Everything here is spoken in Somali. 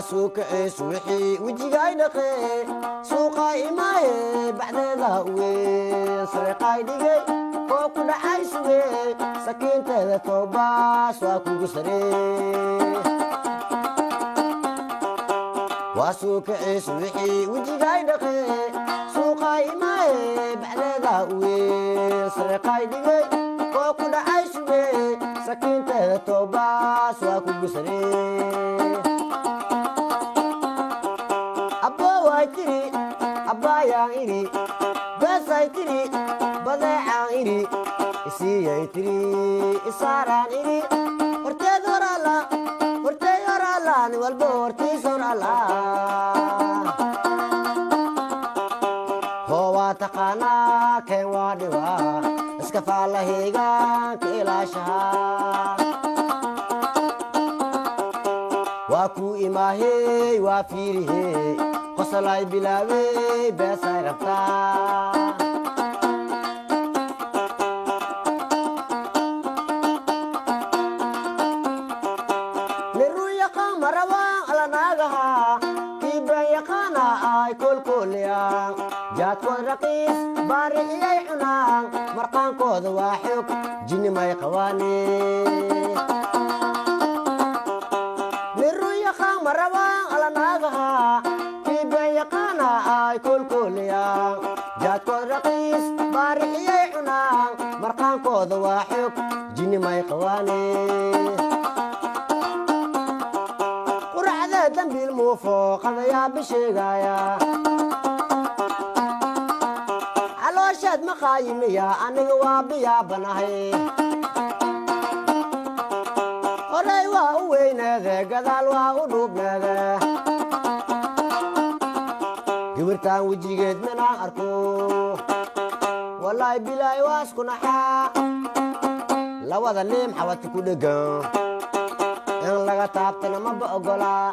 Soo kaceys wixii wejigay dhaqee, suuqay imaaye, bacdeeda weyn sariqay dhigay oo ku dhacay suge, sakiinteeda toobaas waa kugu saree. Waa soo kaceys wixii wejigay dhaqee, suuqay imaaye, bacdeeda weyn sariqay dhigay oo ku dhacay suge, sakiinteeda toobaas waa kugu saree. Abboway tiri, abbaayaan idhi, beesay tiri, badeecaan idhi, isiiyay tiri, isaaraan idhi. Horteed hor alla, horteed hor alla, nin walbo hortiis hor alla. Hoo waa taqaanaa, keen waa dhibaa, iska faallahayga ka ilaashaha. Waa kuu imaahey, waa fiirihey, qosolay bilaawey, beesay rabtaa. Niruu yaqaan marawaan alanaagaha, kiibaan yaqaana ay koolkooliyaan, jaadkood raqiis baarixiyay cunaan, marqaankooda waa xog jinnimay qawaane. Niruu yaqaan marawaan alanaagaha, kiibaan yaqaana ay koolkooliyaan, jaadkood raqiis baarixiyay cunaan, marqaankooda waa xog jinnimay qawaane. Quracda dambiil muufo qadayaa bisheegaya, calooshaad maqaayimiya, aniga waa biyaabanahay. Horey waa u weyneede, gadaal waa u dhuubneede, gibirtaan wejigeed minaan arko, wallaahi bilaay waa isku naxaa. Labada liim xawadka ku dhegan in laga taabtana maba ogolaa.